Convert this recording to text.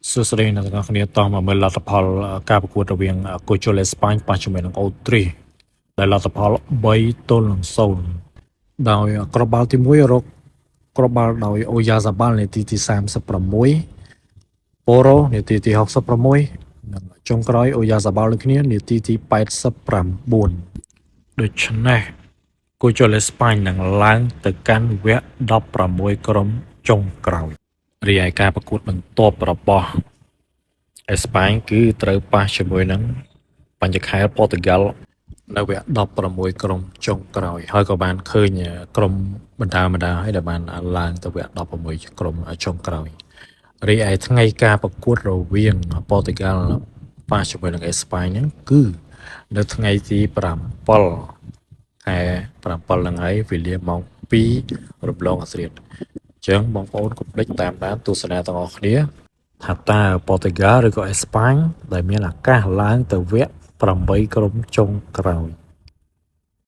សួស្តីអ្នកទាំងអស់គ្នាតោះមកមើលលទ្ធផលការប្រកួតរវាងកូជុលអេស្ប៉ាញប៉ះជាមួយនឹងអូទ្រីសដែលលទ្ធផល3ទល់នឹង0ដោយគ្រាប់បាល់ទី1រកគ្រាប់បាល់ដោយអូយ៉ាសាបាល់នាទីទី36ប៉ូរ៉ូនាទីទី66និងចុងក្រោយអូយ៉ាសាបាល់ដូចគ្នានាទីទី89ដូច្នេះកូជុលអេស្ប៉ាញនឹងឡើងទៅកាន់វគ្គ16ក្រុមចុងក្រោយ រីឯការប្រកួតបន្ទាប់របស់អេស្ប៉ាញគឺត្រូវប៉ះជាមួយនឹងបញ្ចខែលប៉ូទុយហ្គាល់នៅវគ្គ16ក្រុមចុងក្រោយហើយក៏បានឃើញក្រុមបណ្ដាបណ្ដាហើយដែលបានឡើងទៅវគ្គ16ក្រុមចុងក្រោយរីឯថ្ងៃការប្រកួតរវាងប៉ូទុយហ្គាល់ប៉ះជាមួយនឹងអេស្ប៉ាញហ្នឹងគឺនៅថ្ងៃទី7ខែ7ហ្នឹងហើយវេលាម៉ោង2រំលងអាធ្រាត្រ ចឹងបងប្អូនកុំភ្លេចតាមដានទស្សនាទាំងអស់គ្នាថាតើប៉ូទុយហ្គាល់ឬក៏អេស្ប៉ាញដែលមានឱកាសឡើងទៅវគ្គ8ក្រុមចុងក្រោយ។